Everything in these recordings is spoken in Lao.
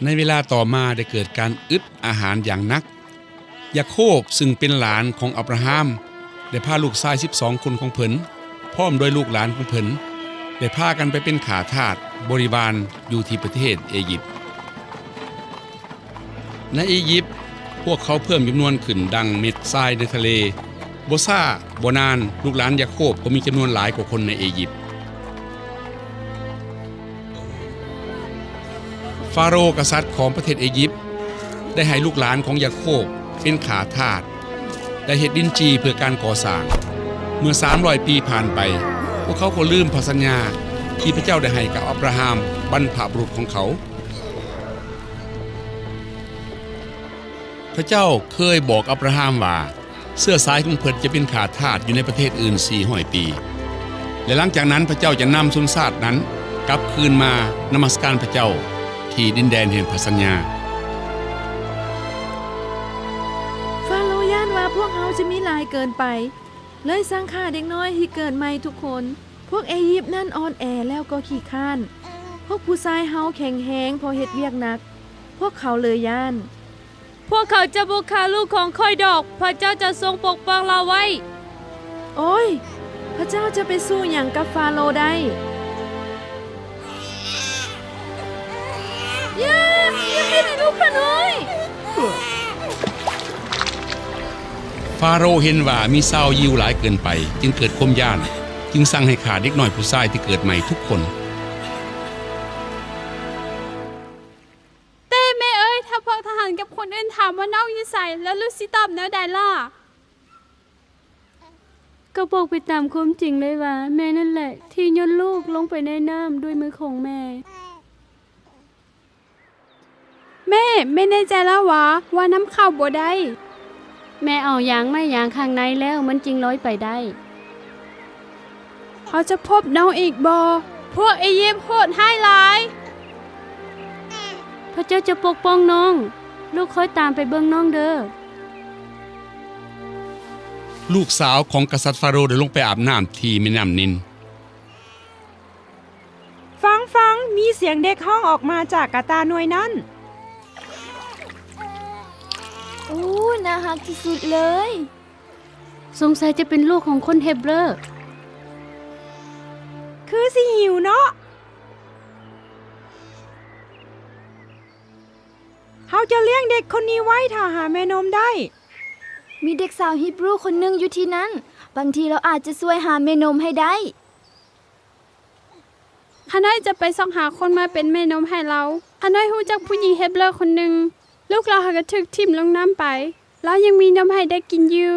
ໃນເວລາຕໍ່ມາໄດ້ເກີດການອຶດອາຫານຢ່າງໜັກ. ຢາໂຄບ ຊຶ່ງເປັນຫຼານຂອງອັບຣາຮາມ ໄດ້ພາລູກຊາຍສິບສອງຄົນຂອງເພິ່ນ ພ້ອມດ້ວຍລູກຫຼານຂອງເພິ່ນ ໄດ້ພາກັນໄປເປັນຂ້າທາດບໍລິວານຢູ່ທີ່ປະເທດເອຢິບ. ໃນເອຢິບ, ພວກເຂົາເພີ່ມຈຳນວນຂຶ້ນດັ່ງເມັດຊາຍໃນທະເລ. ບໍ່ຊ້າບໍ່ນານ, ລູກຫຼານຢາໂຄບກໍມີຈຳນວນຫຼາຍກວ່າຄົນໃນເອຢິບ. ຟາໂຣ ກະສັດຂອງປະເທດເອຢິບ ໄດ້ໃຫ້ລູກຫຼານຂອງຢາໂຄບເປັນຂ້າທາດ ໄດ້ເຮັດດິນຈີ່ເພື່ອການກໍ່ສ້າງ. ເມື່ອສາມຮ້ອຍປີຜ່ານໄປ, ພວກເຂົາກໍລືມພະສັນຍາທີ່ພະເຈົ້າໄດ້ໃຫ້ກັບອັບຣາຮາມ ບັນພະບຸລຸດຂອງເຂົາ. ພະເຈົ້າເຄີຍບອກອັບຣາຮາມວ່າ ເຊື້ອສາຍຂອງເພິ່ນຈະເປັນຂ້າທາດຢູ່ໃນປະເທດອື່ນສີ່ຮ້ອຍປີ ແລະ ຫຼັງຈາກນັ້ນພະເຈົ້າຈະນຳຊົນຊາດນັ້ນກັບຄືນມານະມັດສະການພະເຈົ້າທີ່ດິນແດນແຫ່ງພະສັນຍາ. ຟາໂຣຢ້ານວ່າພວກເຮົາຈະມີຫຼາຍເກີນໄປ, ເລີຍສັ່ງຂ້າເດັກນ້ອຍທີ່ເກີດໃໝ່ທຸກຄົນ. ພວກເອຢິບນັ້ນອ່ອນແອແລ້ວກໍຂີ້ຄ້ານ. ພວກຜູ້ຊາຍເຮົາແຂງແຮງພໍເຮັດວຽກໜັກ, ພວກເຂົາເລີຍຢ້ານ. ພວກເຂົາຈະບໍ່ຂ້າລູກຂອງຂ້ອຍດອກ, ພະເຈົ້າຈະຊົງປົກປ້ອງລາວໄວ້. ໂອ້ຍ, ພະເຈົ້າຈະໄປສູ້ຫຍັງກັບຟາໂຣໄດ້? ຢ່າ, ຢ່າເຮັດໃຫ້ລູກຂ້ານ້ອຍ. ຟາໂຣເຫັນວ່າມີຊາວຢິວຫຼາຍເກີນໄປ, ຈຶ່ງເກີດຄວາມຢ້ານ, ຈຶ່ງສັ່ງໃຫ້ຂ້າເດັກນ້ອຍຜູ້ຊາຍທີ່ເກີດໃໝ່ທຸກຄົນ. ແຕ່ແມ່ເອີຍ, ຖ້າພວກທະຫານກັບຄົນອື່ນຖາມວ່ານ້ອງຢູ່ໃສ, ແລ້ວລູກຊິຕອບແນວໃດລະ? ກໍບອກໄປຕາມຄວາມຈິງເລີຍວ່າ ແມ່ນັ້ນແຫຼະທີ່ໂຍນລູກລົງໄປໃນນ້ຳດ້ວຍມືຂອງແມ່. ແມ່, ແມ່ແນ່ໃຈລະຫວາ ວ່ານ້ຳເຂົ້າບໍ່ໄດ້? ແມ່ເອົາຢາງໄມ້ຢາງຂ້າງໃນແລ້ວ ມັນຈຶ່ງລອຍໄປໄດ້. ເຮົາຈະພົບນ້ອງອີກບໍ່? ພວກເອຢິບໂຫດຮ້າຍຫຼາຍ. ພະເຈົ້າຈະປົກປ້ອງນ້ອງ. ລູກຄ່ອຍຕາມໄປເບິ່ງນ້ອງເດີ້. ລູກສາວຂອງກະສັດຟາໂຣໄດ້ລົງໄປອາບນ້ຳທີ່ແມ່ນ້ຳນິນ. ຟັງ, ຟັງ, ມີສຽງເດັກຮ້ອງອອກມາຈາກກະຕ່າໜ່ວຍນັ້ນ. ໂອ້, ໜ້າຮັກທີ່ສຸດເລີຍ. ສົງໄສຈະເປັນລູກຂອງຄົນເຮັບເຣີ. ຄືຊິຫິວເນາະ. ເຮົາຈະລ້ຽງເດັກຄົນນີ້ໄວ້ຖ້າຫາແມ່ນົມໄດ້. ມີເດັກສາວຮີບຣູຄົນໜຶ່ງຢູ່ທີ່ນັ້ນ. ບາງທີລາວອາດຈະຊ່ວຍຫາແມ່ນົມໃຫ້ໄດ້. ຂ້ານ້ອຍຈະໄປຊອກຫາຄົນມາເປັນແມ່ນົມໃຫ້ລາວ. ຂ້ານ້ອຍຮູ້ຈັກຜູ້ຍິງເຮັບເຣີຄົນໜຶ່ງ. ລູກລາວຫາກໍຖືກຖິ້ມລົງນ້ຳໄປ. ລາວຍັງມີນົມໃຫ້ໄດ້ກິນຢູ່.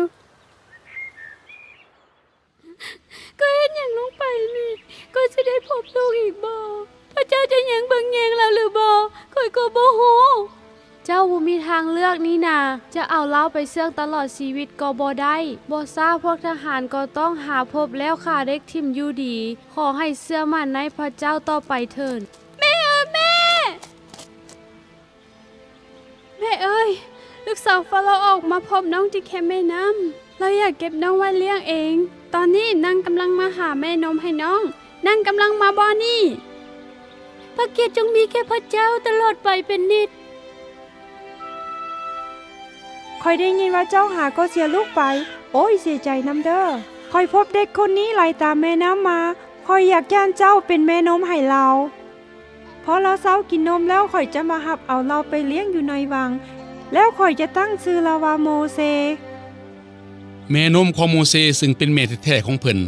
ຂ້ອຍເຮັດຫຍັງລົງໄປນີ້? ຂ້ອຍຊິໄດ້ພົບລູກອີກບໍ່? ພະເຈົ້າຈະຍັງເບິ່ງແຍງລາວຫຼືບໍ່? ຂ້ອຍກໍບໍ່ຮູ້. ເຈົ້າບໍ່ມີທາງເລືອກນີ້ນາ. ຈະເອົາລາວໄປເຊື່ອງຕະຫຼອດຊີວິດກໍບໍ່ໄດ້. ບໍ່ຊ້າພວກທະຫານກໍຕ້ອງຫາພົບແລ້ວຂ້າເດັກຖິ້ມຢູ່ດີ. ຂໍໃຫ້ເຊື່ອໝັ້ນໃນພະເຈົ້າຕໍ່ໄປເຖີ້ນ. ແມ່ເອີຍ, ແມ່! ແມ່ເອີຍ, ລູກສາວຟາໂຣອອກມາພົບນ້ອງທີ່ແຄມແມ່ນ້ຳ. ລາວຢາກເກັບນ້ອງໄວ້ລ້ຽງເອງ. ຕອນນີ້ນາງກຳລັງມາຫາແມ່ນົມໃຫ້ນ້ອງ. ນາງກຳລັງມາບ່ອນນີ້. ພະກຽດຈົ່ງມີແກ່ພະເຈົ້າຕະຫຼອດໄປເປັນນິດ. ຂ້ອຍໄດ້ຍິນວ່າເຈົ້າຫາກໍເສຍລູກໄປ. ໂອ້ຍ, ເສຍໃຈນຳເດີ້. ຂ້ອຍພົບເດັກຄົນນີ້ໄຫຼຕາມແມ່ນ້ຳມາ. ຂ້ອຍຢາກຢ້ານເຈົ້າເປັນແມ່ນົມໃຫ້ລາວ. ພໍລາວເຊົາກິນນົມແລ້ວ, ຂ້ອຍຈະມາຮັບເອົາລາວໄປລ້ຽງຢູ່ໃນວັງ, ແລ້ວຂ້ອຍຈະຕັ້ງຊື່ລາວວ່າໂມເຊ. ແມ່ນົມຂອງໂມເຊ, ຊຶ່ງເປັນແມ່ແທ້ໆຂອງເພິ່ນ,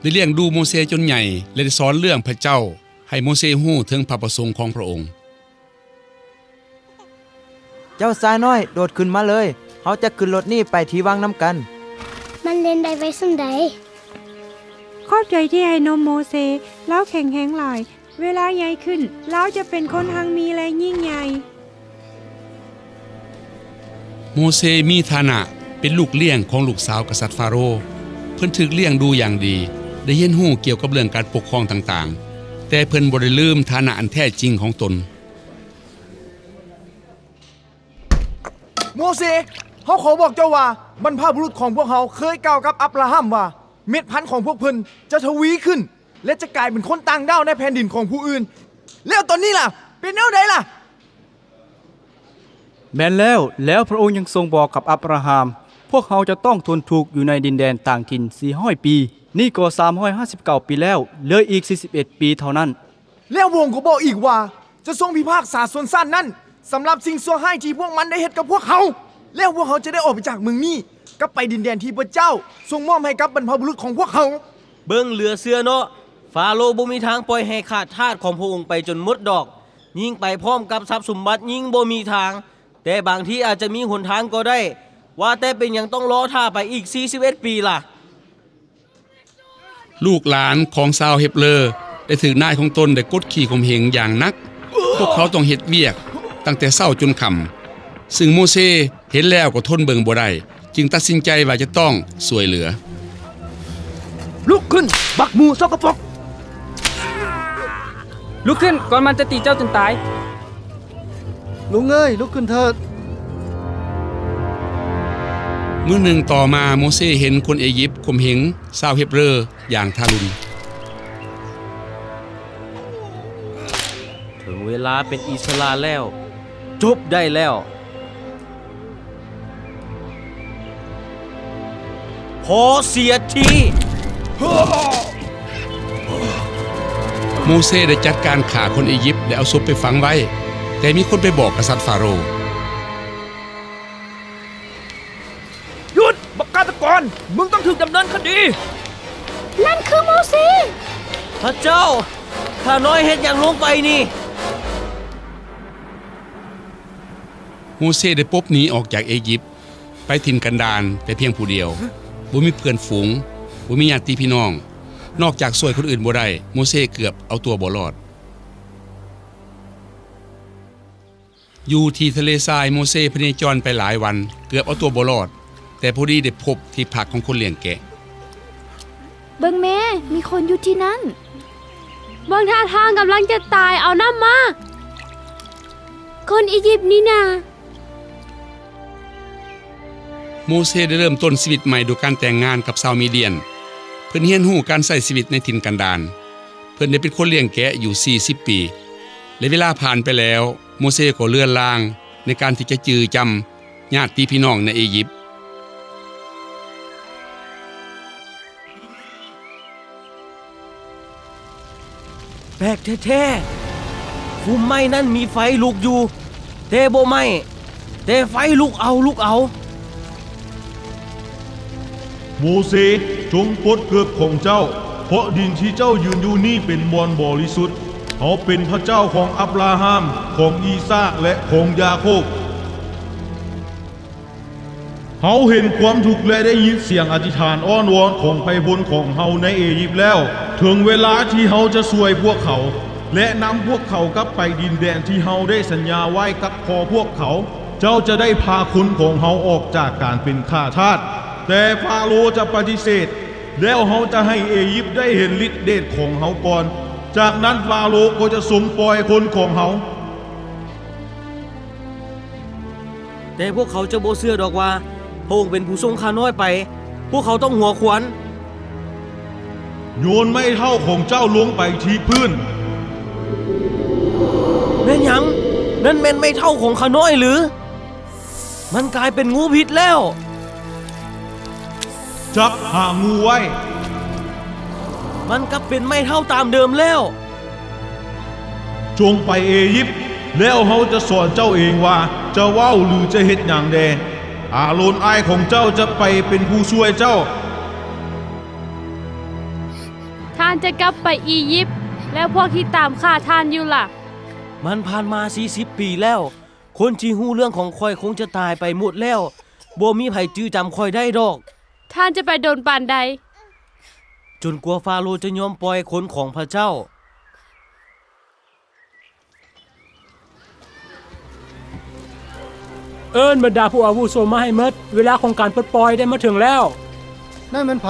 ໄດ້ລ້ຽງດູໂມເຊຈົນໃຫຍ່ ແລະ ໄດ້ສອນເລື່ອງພະເຈົ້າໃຫ້ໂມເຊຮູ້ເຖິງພະປະສົງຂອງພະອົງ. ເຈົ້າຊາຍນ້ອຍ, ໂດດຂຶ້ນມາເລີຍ. ເຮົາຈະຂຶ້ນລົດນີ້ໄປທີ່ວັງນຳກັນ. ມັນຫຼິ້ນໄດ້ໄວສ່ຳໃດ? ຂອບໃຈທີ່ໃຫ້ນົມໂມເຊ. ລາວແຂງແຮງຫຼາຍ. ເວລາໃຫຍ່ຂຶ້ນ, ລາວຈະເປັນຄົນຮັ່ງມີ ແລະ ຍິ່ງໃຫຍ່. ໂມເຊມີຖານະເປັນລູກລ້ຽງຂອງລູກສາວກະສັດຟາໂຣ. ເພິ່ນຖືກລ້ຽງດູຢ່າງດີ, ໄດ້ຮຽນຮູ້ກ່ຽວກັບເລື່ອງການປົກຄອງຕ່າງໆ, ແຕ່ເພິ່ນບໍ່ໄດ້ລືມຖານະອັນແທ້ຈິງຂອງຕົນ. ໂມເຊ, ເຮົາຂໍບອກເຈົ້າວ່າ, ບັນພະບຸລຸດຂອງພວກເຮົາເຄີຍກ່າວກັບອັບຣາຮາມວ່າ, ເມັດພັນຂອງພວກເພິ່ນຈະທະວີຂຶ້ນ ແລະ ຈະກາຍເປັນຄົນຕ່າງດ້າວໃນແຜ່ນດິນຂອງຜູ້ອື່ນ. ແລ້ວຕອນນີ້ລະ, ເປັນແນວໃດລະ? ແມ່ນແລ້ວ, ແລ້ວພຣະອົງຍັງຊົງບອກກັບອັບຣາຮາມ, ພວກເຮົາຈະຕ້ອງທົນທຸກຢູ່ໃນດິນແດນຕ່າງຖິ່ນສີ່ຮ້ອຍປີ, ນີ້ກໍສາມຮ້ອຍຫ້າສິບເກົ້າປີແລ້ວ, ເຫຼືອອີກສີ່ສິບເອັດປີເທົ່ານັ້ນ. ແລ້ວພຣະອົງກໍບອກອີກວ່າ ຈະຊົງພິພາກສາຊົນຊາດນັ້ນ ສຳລັບສິ່ງຊົ່ວຮ້າຍທີ່ພວກມັນໄດ້ເຮັດກັບພວກເຮົາ. ແລ້ວພວກເຮົາຈະໄດ້ອອກໄປຈາກເມືອງນີ້, ກັບໄປດິນແດນທີ່ພະເຈົ້າຊົງມອບໃຫ້ກັບບັນພະບຸລຸດຂອງພວກເຮົາ. ເບິ່ງເຫຼືອເຊື່ອເນາະ, ຟາໂຣບໍ່ມີທາງປ່ອຍໃຫ້ຂ້າທາດຂອງພະອົງໄປຈົນໝົດດອກ, ຍິ່ງໄປພ້ອມກັບຊັບສົມບັດຍິ່ງບໍ່ມີທາງ. ແຕ່ບາງທີອາດຈະມີຫົນທາງກໍໄດ້, ວ່າແຕ່ເປັນຫຍັງຕ້ອງລໍຖ້າໄປອີກສີ່ສິບເອັດປີລະ? ລູກຫຼານຂອງຊາວເຮັບເຣີໄດ້ຖືກນາຍຂອງຕົນໄດ້ກົດຂີ່ຂົ່ມເຫງຢ່າງໜັກ. ພວກເຂົາຕ້ອງເຮັດວຽກຕັ້ງແຕ່ເຊົ້າຈົນຄ່ຳ, ຊຶ່ງໂມເຊເຫັນແລ້ວກໍທົນເບິ່ງບໍ່ໄດ້, ຈຶ່ງຕັດສິນໃຈວ່າຈະຕ້ອງຊ່ວຍເຫຼືອ. ລຸກຂຶ້ນ, ບັກໝູ່ສົກກະປົກ! ລຸກຂຶ້ນ, ກ່ອນມັນຈະຕີເຈົ້າຈົນຕາຍ. ລຸງເອີຍ, ລຸກຂຶ້ນເຖີດ! ມື້ໜຶ່ງຕໍ່ມາ, ໂມເຊເຫັນຄົນເອຢິບຂົ່ມເຫງຊາວເຮັບເຣີຢ່າງທາລຸນ. ເຖິງເວລາເປັນອິດສະຫຼະແລ້ວ, ຈົບໄດ້ແລ້ວ. ພໍເສຍທີ! ໂມເຊໄດ້ຈັດການຂ້າຄົນອີຢິບ ແລະ ເອົາສົບໄປຝັງໄວ້, ແຕ່ມີຄົນໄປບອກກະສັດຟາໂຣ. ຢຸດ! ບັກກາຕະກອນ! ມຶງຕ້ອງຖືກດຳເນີນຄະດີ! ນັ້ນຄືໂມເຊ! ພະເຈົ້າ! ຂ້ານ້ອຍເຮັດຫຍັງລົງໄປນີ້? ໂມເຊໄດ້ປົບໜີອອກຈາກເອຢິບ ໄປຖິ່ນກັນດານແຕ່ພຽງຜູ້ດຽວ, ບໍ່ມີເພື່ອນຝູງ, ບໍ່ມີຍາດຕິພີ່ນ້ອງ, ນອກຈາກຊ່ວຍຄົນອື່ນບໍ່ໄດ້, ໂມເຊເກືອບເອົາຕົວບໍ່ລອດ. ຢູ່ທີ່ທະເລຊາຍ, ໂມເຊພະເນຈອນໄປຫຼາຍວັນ, ເກືອບເອົາຕົວບໍ່ລອດ, ແຕ່ພໍດີໄດ້ພົບທີ່ພັກຂອງຄົນລ້ຽງແກະ. ເບິ່ງແມ້, ມີຄົນຢູ່ທີ່ນັ້ນ. ເບິ່ງທ່າທາງກຳລັງຈະຕາຍ, ເອົານ້ຳມາ. ຄົນອີຢິບນີ້ນາ. ໂມເຊໄດ້ເລີ່ມຕົ້ນຊີວິດໃໝ່ດ້ວຍການແຕ່ງງານກັບຊາວມີດຽນ. ເພິ່ນຮຽນຮູ້ການໃຊ້ຊີວິດໃນຖິ່ນກັນດານ. ເພິ່ນໄດ້ເປັນຄົນລ້ຽງແກະຢູ່ສີ່ສິບປີ ແລະ ເວລາຜ່ານໄປແລ້ວ, ໂມເຊກໍເລືອນລາງໃນການທີ່ຈະຈື່ຈຳຍາດຕິພີ່ນ້ອງໃນເອຢິບ. ແປກແທ້ໆ! ຟຸມໄມ້ນັ້ນມີໄຟລຸກຢູ່, ແຕ່ບໍ່ໄໝ້, ແຕ່ໄຟລຸກເອົາ, ລຸກເອົາ. ໂມເຊ, ຈົ່ງປົດເກີບຂອງເຈົ້າ, ເພາະດິນທີ່ເຈົ້າຢືນຢູ່ນີ້ເປັນບ່ອນບໍລິສຸດ. ເຮົາເປັນພະເຈົ້າຂອງອັບຣາຮາມ, ຂອງອີສາກ ແລະ ຂອງຢາໂຄບ. ເຮົາເຫັນຄວາມທຸກ ແລະ ໄດ້ຍິນສຽງອະທິຖານອ້ອນວອນຂອງໄພພົນຂອງເຮົາໃນເອຢິບແລ້ວ. ເຖິງເວລາທີ່ເຮົາຈະຊ່ວຍພວກເຂົາ ແລະ ນຳພວກເຂົາກັບໄປດິນແດນທີ່ເຮົາໄດ້ສັນຍາໄວ້ກັບພໍ່ພວກເຂົາ. ເຈົ້າຈະໄດ້ພາຄົນຂອງເຮົາອອກຈາກການເປັນຂ້າທາດ. ແຕ່ຟາໂຣຈະປະຕິເສດ, ແລ້ວເຮົາຈະໃຫ້ເອຢິບໄດ້ເຫັນລິດເດດຂອງເຮົາກ່ອນ. ຈາກນັ້ນຟາໂຣກໍຈະຊົງປ່ອຍຄົນຂອງເຮົາ. ແຕ່ພວກເຂົາຈະບໍ່ເຊື່ອດອກວ່າ ພະອົງເປັນຜູ້ສົ່ງຂ້ານ້ອຍໄປ. ພວກເຂົາຕ້ອງຫົວຂວັນ. ໂຍນໄມ້ເທົ້າຂອງເຈົ້າລົງໄປທີ່ພື້ນ. ແມ່ນຫຍັງ? ນັ້ນແມ່ນໄມ້ເທົ້າຂອງຂ້ານ້ອຍຫຼື? ມັນກາຍເປັນງູພິດແລ້ວ. ຈັບຫາງງູໄວ້. ມັນກັບເປັນໄມ້ເທົ້າຕາມເດີມແລ້ວ. ຈົ່ງໄປເອຢິບ, ແລ້ວເຮົາຈະສອນເຈົ້າເອງວ່າຈະເວົ້າ ຫຼື ຈະເຮັດຫຍັງແດ່. ອາໂລນອ້າຍຂອງເຈົ້າຈະໄປເປັນຜູ້ຊ່ວຍເຈົ້າ. ທ່ານຈະກັບໄປອີຢິບ, ແລ້ວພວກທີ່ຕາມຂ້າທ່ານຢູ່ລະ? ມັນຜ່ານມາສີ່ສິບປີແລ້ວ. ຄົນທີ່ຮູ້ເລື່ອງຂອງຂ້ອຍຄົງຈະຕາຍໄປໝົດແລ້ວ. ບໍ່ມີໃຜຈື່ຈຳຂ້ອຍໄດ້ດອກ. ທ່ານຈະໄປດົນປານໃດ? ຈົນກວ່າຟາໂຣຈະຍອມປ່ອຍຄົນຂອງພະເຈົ້າ. ເອີ້ນບັນດາຜູ້ອາວຸໂສມາໃຫ້ໝົດ. ເວລາຂອງການປົດປ່ອຍໄດ້ມາເຖິງແລ້ວ. ນັ້ນແມ່ນໃຜ?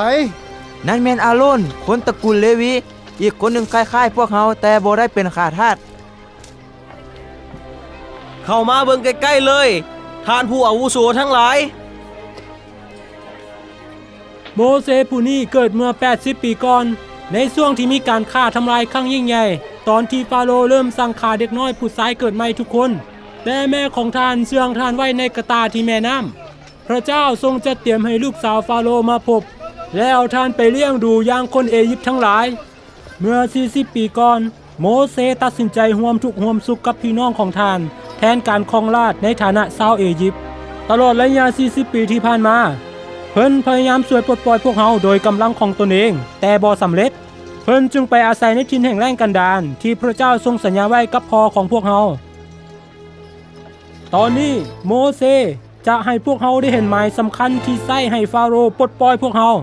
ນັ້ນແມ່ນອາໂລນ, ຄົນຕະກູນເລວີ, ອີກຄົນໜຶ່ງຄ້າຍໆພວກເຮົາ, ແຕ່ບໍ່ໄດ້ເປັນຂ້າທາດ. ເຂົ້າມາເບິ່ງໃກ້ໆເລີຍ, ທ່ານຜູ້ອາວຸໂສທັງຫຼາຍ. ໂມເຊຜູ້ນີ້ເກີດເມື່ອແປດສິບປີກ່ອນ, ໃນຊ່ວງທີ່ມີການຂ້າທຳລາຍຄັ້ງຍິ່ງໃຫຍ່, ຕອນທີ່ຟາໂຣເລີ່ມສັ່ງຂ້າເດັກນ້ອຍຜູ້ຊາຍເກີດໃໝ່ທຸກຄົນ. ແຕ່ແມ່ຂອງທ່ານເຊື່ອງທ່ານໄວ້ໃນກະຕ່າທີ່ແມ່ນ້ຳ. ພຣະເຈົ້າຊົງຈັດຕຽມໃຫ້ລູກສາວຟາໂຣມາພົບ ແລ້ວທ່ານໄປລ້ຽງດູຢ່າງຄົນເອຢິບທັງຫຼາຍ. ເມື່ອສີ່ສິບປີກ່ອນ, ໂມເຊຕັດສິນໃຈຮ່ວມທຸກຮ່ວມສຸກກັບພີ່ນ້ອງຂອງທ່ານ ແທນການຄອງລາດໃນຖານະຊາວເອຢິບ. ຕະຫຼອດໄລຍະສີ່ສິບປີທີ່ຜ່ານມາ, ເພິ່ນພະຍາຍາມຊ່ວຍປົດປ່ອຍພວກເຮົາໂດຍກຳລັງຂອງຕົນເອງ, ແຕ່ບໍ່ສຳເລັດ. ເພິ່ນຈຶ່ງໄປອາໄສໃນຖິ່ນແຫ້ງແລ້ງກັນດານທີ່ພຣະເຈົ້າຊົງສັນຍາໄວ້ກັບພໍ່ຂອງພວກເຮົາ. ຕອນນີ້ໂມເຊຈະໃຫ້ພວກເຮົາໄດ້ເຫັນໝາຍສຳຄັນທີ່ໃຊ້ໃຫ້ຟາໂຣປົດປ່ອຍພວກເຮົາ.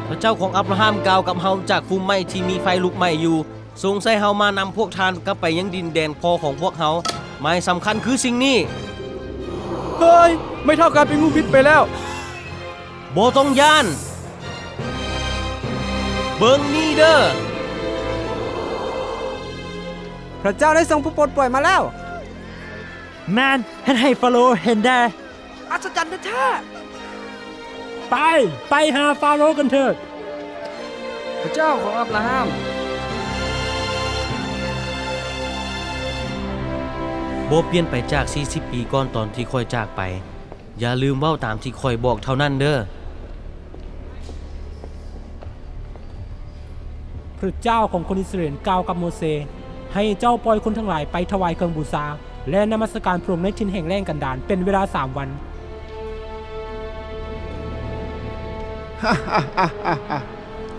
ພຣະເຈົ້າຂອງອັບຣາຮາມກ່າວກັບເຮົາຈາກຟຸມໄມ້ທີ່ມີໄຟລຸກໄໝ້ຢູ່, ຊົງໃຊ້ເຮົາມານຳພວກທ່ານກັບໄປຍັງດິນແດນພໍ່ຂອງພວກເຮົາ. ໝາຍສຳຄັນຄືສິ່ງນີ້. ເຮີຍ! ໄມ້ເຖົ້າກາຍເປັນງູພິດໄປແລ້ວ. ບໍ່ຕ້ອງຢ້ານ. ເບິ່ງນີ້ເດີ້. ພຣະເຈົ້າໄດ້ສົ່ງຜູ້ປົດປ່ອຍມາແລ້ວ. ແມ່ນ, ເຮັດໃຫ້ຟາໂຣເຫັນແດ່. ອັດສະຈັນແທ້ໆ. ໄປ, ໄປຫາຟາໂຣກັນເຖີດ. ພຣະເຈົ້າຂອງອັບຣາຮາມ. ບໍ່ປ່ຽນໄປຈາກສີ່ສິບປີກ່ອນຕອນທີ່ຂ້ອຍຈາກໄປ. ຢ່າລືມເວົ້າຕາມທີ່ຂ້ອຍບອກເທົ່ານັ້ນເດີ້. ພຣະເຈົ້າຂອງຄົນອິດສະຣາເອນກ່າວກັບໂມເຊ, ໃຫ້ເຈົ້າປ່ອຍຄົນທັງຫຼາຍໄປຖວາຍເຄື່ອງບູຊາ ແລະ ນະມັດສະການພຣະອົງໃນຖິ່ນແຫ້ງແລ້ງກັນດານເປັນເວລາສາມວັນ.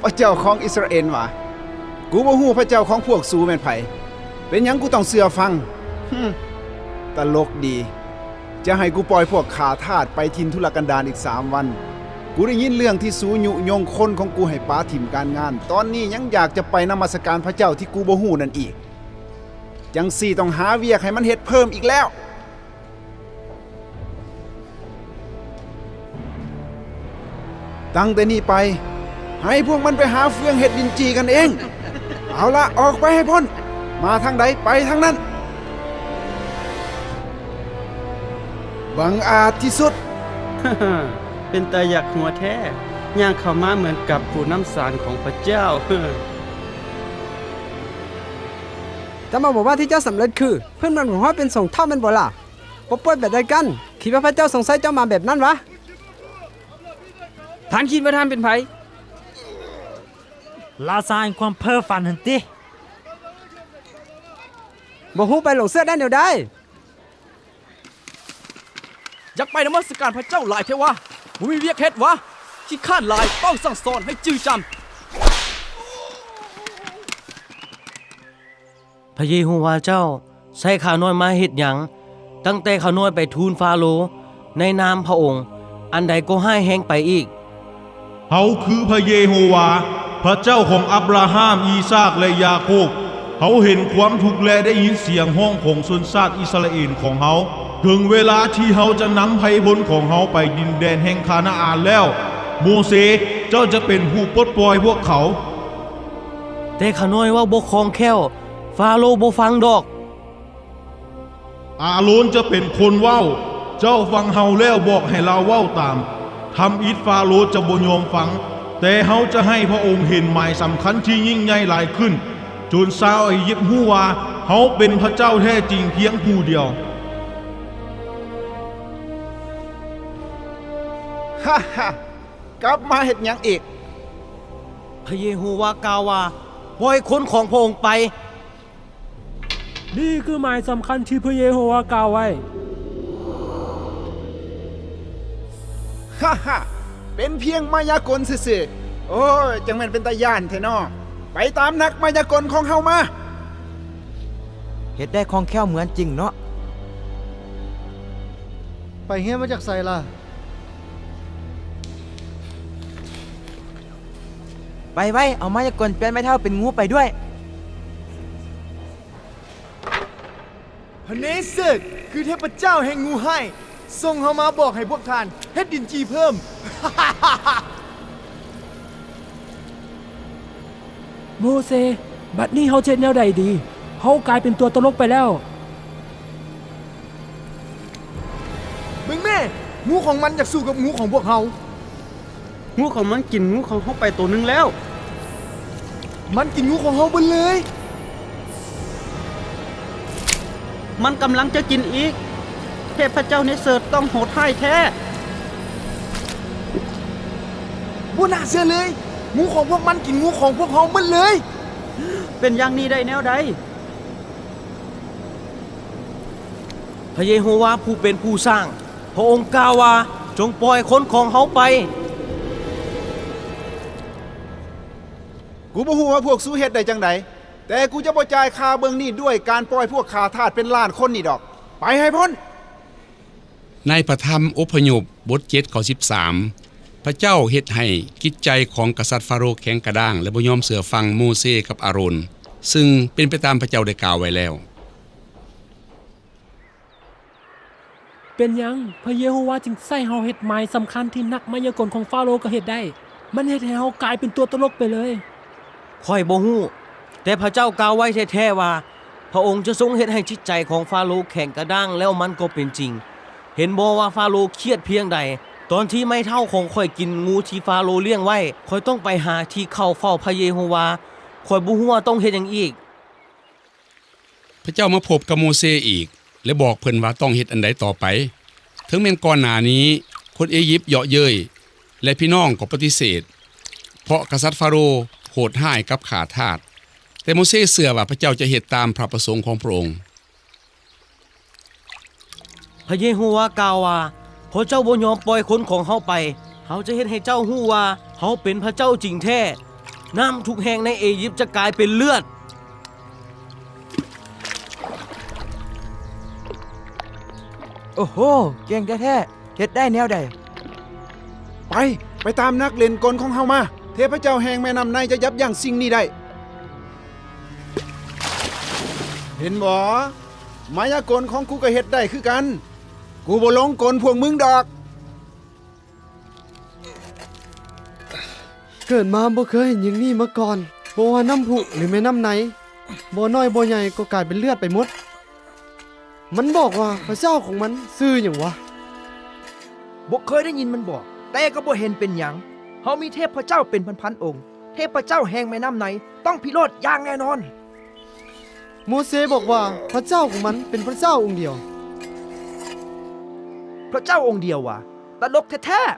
ພຣະເຈົ້າຂອງອິດສະຣາເອນວ່າ, ກູບໍ່ຮູ້ພຣະເຈົ້າຂອງພວກສູແມ່ນໃຜ. ເປັນຫຍັງກູຕ້ອງເຊື່ອຟັງ? ຫຶ, ຕະຫຼົກດີ. ຈະໃຫ້ກູປ່ອຍພວກຂ້າທາດໄປຖິ່ນທຸລະກັນດານອີກສາມວັນ. ກູໄດ້ຍິນເລື່ອງທີ່ສູຍຸຍົງຄົນຂອງກູໃຫ້ປະຖິ້ມການງານ, ຕອນນີ້ຍັງຢາກຈະໄປນະມັດສະການພຣະເຈົ້າທີ່ກູບໍ່ຮູ້ນັ້ນອີກ. ຈັ່ງຊີ້ຕ້ອງຫາວຽກໃຫ້ມັນເຮັດເພີ່ມອີກແລ້ວ. ຕັ້ງແຕ່ນີ້ໄປ, ໃຫ້ພວກມັນໄປຫາເຟືອງເຮັດດິນຈີ່ກັນເອງ. ເອົາລະ, ອອກໄປໃຫ້ພົ້ນ. ມາທາງໃດ, ໄປທາງນັ້ນ. ບັງອາດທີ່ສຸດ. ເປັນຕາຢາກຫົວແທ້, ຍ່າງເຂົ້າມາເໝືອນກັບຜູ້ນຳສານຂອງພຣະເຈົ້າ. ແຕ່ມາບອກວ່າທີ່ເຈົ້າສຳເລັດຄື, ເພື່ອນບ້ານຂອງເຮົາເປັນສົງເທົ້າແມ່ນບໍ່ລະ? ປົດປ່ອຍແບບໃດກັນ? ຄິດວ່າພຣະເຈົ້າຊົງໃຊ້ເຈົ້າມາແບບນັ້ນຫວາ? ທ່ານຄິດວ່າທ່ານເປັນໃຜ? ລາຊາແຫ່ງຄວາມເພ້ຝັນຫັ້ນຕິ? ບໍ່ຮູ້ໄປຫຼົງເຊື່ອໄດ້ແນວໃດ? ຢາກໄປນະມັດສະການພຣະເຈົ້າຫຼາຍແທ້ຫວາ? ບໍ່ມີວຽກເຮັດຫວາ? ຂີ້ຄ້ານຫຼາຍ, ເວົ້າສັ່ງສອນໃຫ້ຈື່ຈຳ. ພຣະເຢໂຮວາເຈົ້າໃຊ້ຂ້ານ້ອຍມາເຮັດຫຍັງ? ຕັ້ງແຕ່ຂ້ານ້ອຍໄປທູນຟາໂຣໃນນາມພຣະອົງ, ອັນໃດກໍຮ້າຍແຮງໄປອີກ. ເຮົາຄືພຣະເຢໂຮວາ, ພຣະເຈົ້າຂອງອັບຣາຮາມ, ອີສາກ ແລະ ຢາໂຄບ. ເຮົາເຫັນຄວາມທຸກ ແລະ ໄດ້ຍິນສຽງຮ້ອງຂອງຊົນຊາດອິດສະຣາເອນຂອງເຮົາ. ເຖິງເວລາທີ່ເຮົາຈະນຳໄພພົນຂອງເຮົາໄປດິນແດນແຫ່ງຄານາອານແລ້ວ. ໂມເຊ, ເຈົ້າຈະເປັນຜູ້ປົດປ່ອຍພວກເຂົາ. ແຕ່ຂ້ານ້ອຍເວົ້າບໍ່ຄ່ອງແຄ້ວ, ຟາໂຣບໍ່ຟັງດອກ. ອາໂລນຈະເປັນຄົນເວົ້າ. ເຈົ້າຟັງເຮົາແລ້ວບອກໃຫ້ລາວເວົ້າຕາມ. ທຳອິດຟາໂຣຈະບໍ່ຍອມຟັງ, ແຕ່ເຮົາຈະໃຫ້ພຣະອົງເຫັນໝາຍສຳຄັນທີ່ຍິ່ງໃຫຍ່ຫຼາຍຂຶ້ນ, ຈົນຊາວເອຢິບຮູ້ວ່າເຮົາເປັນພຣະເຈົ້າແທ້ຈິງພຽງຜູ້ດຽວ. ຮາໆ! ກັບມາເຮັດຫຍັງອີກ? ພຣະເຢໂຮວາກ່າວວ່າ, ປ່ອຍຄົນຂອງພຣະອົງໄປ. ນີ້ຄືໝາຍສຳຄັນທີ່ພຣະເຢໂຮວາກ່າວໄວ້. ຮາໆ! ເປັນພຽງມາຍາກົນຊື່ໆ. ໂອ້ຍ, ຈັ່ງແມ່ນເປັນຕາຢ້ານແທ້ນໍ. ໄປຕາມນັກມາຍາກົນຂອງເຮົາມາ. ເຮັດໄດ້ຄ່ອງແຄ້ວເໝືອນຈິງເນາະ. ໄປຮຽນມາຈາກໃສລະ? ໄປໄວ, ເອົາມາຍາກົນປ່ຽນໄມ້ເຖົ້າເປັນງູໄປດ້ວຍ. ພະເນເສີດ ຄືເທບພະເຈົ້າແຫ່ງງູຮ້າຍ, ສົ່ງເຮົາມາບອກໃຫ້ພວກທ່ານເຮັດດິນຈີ່ເພີ່ມ. ໂມເຊ, ບັດນີ້ເຮົາຈະເຮັດແນວໃດດີ? ເຮົາກາຍເປັນຕົວຕະຫຼົກໄປແລ້ວ. ເບິ່ງແມ້, ງູຂອງມັນຢາກສູ້ກັບງູຂອງພວກເຮົາ. ງູຂອງມັນກິນງູຂອງເຮົາໄປໂຕໜຶ່ງແລ້ວ. ມັນກິນງູຂອງເຮົາເບິດເລີຍ. ມັນກຳລັງຈະກິນອີກ. ເທບພະເຈົ້າເນເສີຕ້ອງໂຫດຮ້າຍແທ້. ບໍ່ໜ້າເຊື່ອເລີຍ! ງູຂອງພວກມັນກິນງູຂອງພວກເຮົາໝົດເລີຍ! ເປັນຢ່າງນີ້ໄດ້ແນວໃດ? ພະເຢໂຮວາຜູ້ເປັນຜູ້ສ້າງ, ພະອົງກ່າວວ່າ, ຈົ່ງປ່ອຍຄົນຂອງເຮົາໄປ. ກູບໍ່ຮູ້ວ່າພວກສູເຮັດໄດ້ຈັ່ງໃດ, ແຕ່ກູຈະບໍ່ຈ່າຍຄ່າເບື້ອງນີ້ດ້ວຍການປ່ອຍພວກຂ້າທາດເປັນລ້ານຄົນນີ້ດອກ. ໄປໃຫ້ພົ້ນ! ໃນພະທຳອົບພະຍົບ ບົດເຈັດ ຂໍ້ສິບສາມ ພະເຈົ້າເຮັດໃຫ້ຈິດໃຈຂອງກະສັດຟາໂຣແຂງກະດ້າງ ແລະ ບໍ່ຍອມເຊື່ອຟັງໂມເຊກັບອາໂຣນ, ຊຶ່ງເປັນໄປຕາມພະເຈົ້າໄດ້ກ່າວໄວ້ແລ້ວ. ເປັນຫຍັງພະເຢໂຮວາຈຶ່ງໃຊ້ເຮົາເຮັດໝາຍສຳຄັນທີ່ນັກມາຍາກົນຂອງຟາໂຣກໍເຮັດໄດ້? ມັນເຮັດໃຫ້ເຮົາກາຍເປັນຕົວຕະຫຼົກໄປເລີຍ. ຂ້ອຍບໍ່ຮູ້, ແຕ່ພະເຈົ້າກ່າວໄວ້ແທ້ໆວ່າ ພະອົງຈະຊົງເຮັດໃຫ້ຈິດໃຈຂອງຟາໂຣແຂງກະດ້າງ, ແລ້ວມັນກໍເປັນຈິງ. ເຫັນບໍ່ວ່າຟາໂຣຄຽດພຽງໃດ? ຕອນທີ່ໄມ້ເຖົ້າຂອງຂ້ອຍກິນງູທີ່ຟາໂຣລ້ຽງໄວ້, ຂ້ອຍຕ້ອງໄປຫາທີ່ເຂົ້າເຝົ້າພະເຢໂຮວາ. ຂ້ອຍບໍ່ຮູ້ວ່າຕ້ອງເຮັດຫຍັງອີກ. ພະເຈົ້າມາພົບກັບໂມເຊອີກ ແລະ ບອກເພິ່ນວ່າຕ້ອງເຮັດອັນໃດຕໍ່ໄປ. ເຖິງແມ່ນກ່ອນໜ້ານີ້ຄົນເອຢິບເຍາະເຍີ້ຍ ແລະ ພີ່ນ້ອງກໍປະຕິເສດ, ເພາະກະສັດຟາໂຣໂຫດຮ້າຍກັບຂ້າທາດ. ແຕ່ໂມເຊເຊື່ອວ່າພະເຈົ້າຈະເຮັດຕາມພະປະສົງຂອງພະອົງ. ພະເຢໂຮວາກ່າວວ່າ, ເພາະເຈົ້າບໍ່ຍອມປ່ອຍຄົນຂອງເຮົາໄປ, ເຮົາຈະເຮັດໃຫ້ເຈົ້າຮູ້ວ່າເຮົາເປັນພະເຈົ້າຈິງແທ້. ນ້ຳທຸກແຫ່ງໃນເອຢິບຈະກາຍເປັນເລືອດ. ໂອ້ໂຫ ເກັ່ງແທ້ໆ! ເຮັດໄດ້ແນວໃດ? ໄປ, ໄປຕາມນັກຫຼິ້ນກົນຂອງເຮົາມາ. ເທບພະເຈົ້າແຫ່ງແມ່ນ້ຳໄນຈະຢັບຢັ້ງສິ່ງນີ້ໄດ້. ເຫັນບໍ່? ມາຍາກົນຂອງກູກໍເຮັດໄດ້ຄືກັນ. ກູບໍ່ຫຼົງກົນພວກມຶງດອກ. ເກີດມາບໍ່ເຄີຍເຫັນຢ່າງນີ້ມາກ່ອນ. ບໍ່ວ່ານ້ຳພຸ ຫຼື ແມ່ນ້ຳໄນ, ບໍ່ນ້ອຍບໍ່ໃຫຍ່ກໍກາຍເປັນເລືອດໄປໝົດ. ມັນບອກວ່າພະເຈົ້າຂອງມັນຊື່ຫຍັງວະ? ບໍ່ເຄີຍໄດ້ຍິນມັນບອກ, ແຕ່ກໍບໍ່ເຫັນເປັນຫຍັງ. ເຮົາມີເທບພະເຈົ້າເປັນພັນໆອົງ. ເທບພະເຈົ້າແຫ່ງແມ່ນ້ຳໄນຕ້ອງພິໂລດຢ່າງແນ່ນອນ. ໂມເຊບອກວ່າພະເຈົ້າຂອງມັນເປັນພະເຈົ້າອົງດຽວ. ພະເຈົ້າອົງດຽວຫວາ? ຕະຫຼົກແທ້ໆ!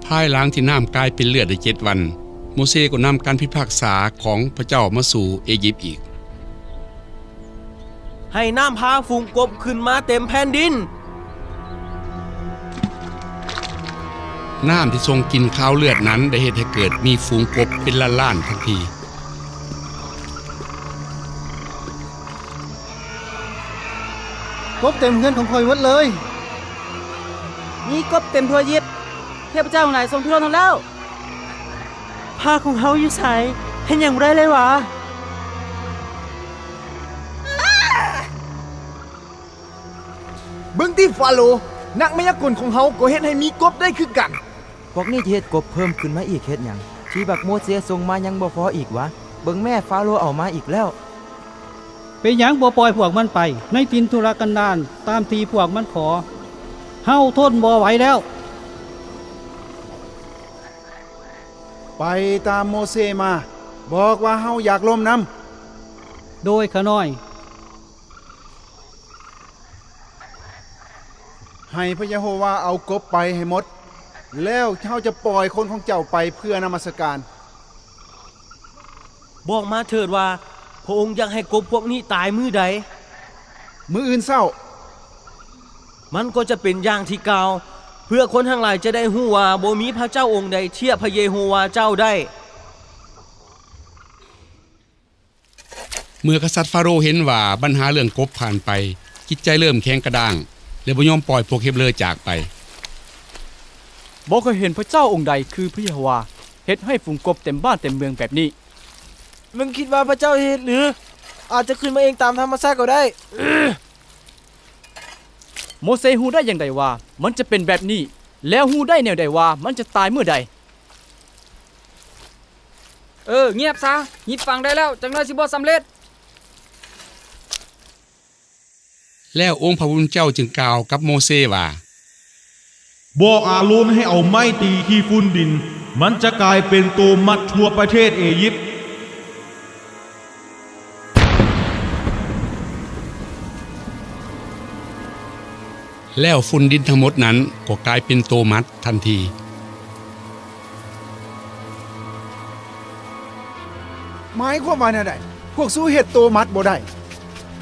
ພາຍຫຼັງທີ່ນ້ຳກາຍເປັນເລືອດໄດ້ເຈັດວັນ, ໂມເຊກໍນຳການພິພາກສາຂອງພະເຈົ້າມາສູ່ເອຢິບອີກ. ໃຫ້ນ້ຳພາຝູງກົບຂຶ້ນມາເຕັມແຜ່ນດິນ. ນ້ຳທີ່ຊົງກິ່ນຄາວເລືອດນັ້ນໄດ້ເຮັດໃຫ້ເກີດມີຝູງກົບເປັນລ້ານໆທັນທີ. ກົບເຕັມເຮືອນຂອງຂ້ອຍໝົດເລີຍ. ມີກົບເຕັມທົ່ວອີຢິບ. ເທບພະເຈົ້າທັງຫຼາຍຊົງພິໂລດເຮົາແລ້ວ. ພະຂອງເຮົາຢູ່ໃສ? ເຮັດຫຍັງບໍ່ໄດ້ເລີຍຫວາ? ເບິ່ງຕິ ຟາໂຣ, ນັກມາຍາກົນຂອງເຮົາກໍເຮັດໃຫ້ມີກົບໄດ້ຄືກັນ. ພວກນີ້ຈະເຮັດກົບເພີ່ມຂຶ້ນມາອີກເຮັດຫຍັງ? ທີ່ບັກໂມເຊສົ່ງມາຍັງບໍ່ພໍອີກຫວາ? ເບິ່ງແມ້, ຟາໂຣເອົາມາອີກແລ້ວ. ເປັນຫຍັງບໍ່ປ່ອຍພວກມັນໄປໃນຖິ່ນທຸລະກັນດານຕາມທີ່ພວກມັນຂໍ? ເຮົາທົນບໍ່ໄຫວແລ້ວ. ໄປຕາມໂມເຊມາ, ບອກວ່າເຮົາຢາກລົມນຳ. ໂດຍຂ້ານ້ອຍ. ໃຫ້ພະເຢໂຮວາເອົາກົບໄປໃຫ້ໝົດ, ແລ້ວເຮົາຈະປ່ອຍຄົນຂອງເຈົ້າໄປເພື່ອນະມັດສະການ. ບອກມາເຖີດວ່າ ພະອົງຢາກໃຫ້ກົບພວກນີ້ຕາຍມື້ໃດ? ມື້ອື່ນເຊົ້າ. ມັນກໍຈະເປັນຢ່າງທີ່ກ່າວ, ເພື່ອຄົນທັງຫຼາຍຈະໄດ້ຮູ້ວ່າບໍ່ມີພະເຈົ້າອົງໃດທຽບພະເຢໂຮວາເຈົ້າໄດ້. ເມື່ອກະສັດຟາໂຣເຫັນວ່າບັນຫາເລື່ອງກົບຜ່ານໄປ, ຈິດໃຈເລີ່ມແຂງກະດ້າງ ແລະ ບໍ່ຍອມປ່ອຍພວກເຮັບເລີຈາກໄປ. ບໍ່ເຄີຍເຫັນພະເຈົ້າອົງໃດຄືພະເຢໂຮວາ ເຮັດໃຫ້ຝູງກົບເຕັມບ້ານເຕັມເມືອງແບບນີ້. ມຶງຄິດວ່າພະເຈົ້າເຮັດຫຼື? ອາດຈະຂຶ້ນມາເອງຕາມທຳມະຊາດກໍໄດ້. ໂມເຊຮູ້ໄດ້ຢ່າງໃດວ່າມັນຈະເປັນແບບນີ້? ແລ້ວຮູ້ໄດ້ແນວໃດວ່າມັນຈະຕາຍມື້ໃດ? ເອີ, ງຽບຊະ, ຫຍິບຝັງໄດ້ແລ້ວ, ຈັກໜ້ອຍຊິບໍ່ສຳເລັດ. ແລ້ວອົງພະຜູ້ເປັນເຈົ້າຈຶ່ງກ່າວກັບໂມເຊວ່າ, ບອກອາໂຣນໃຫ້ເອົາໄມ້ຕີຂີ້ຝຸ່ນດິນ, ມັນຈະກາຍເປັນໂຕມັດທົ່ວປະເທດເອຢິບ. ແລ້ວຝຸ່ນດິນທັງໝົດນັ້ນກໍກາຍເປັນໂຕມັດທັນທີ. ໝາຍຄວາມວ່າແນວໃດ? ພວກສູເຮັດໂຕມັດບໍ່ໄດ້.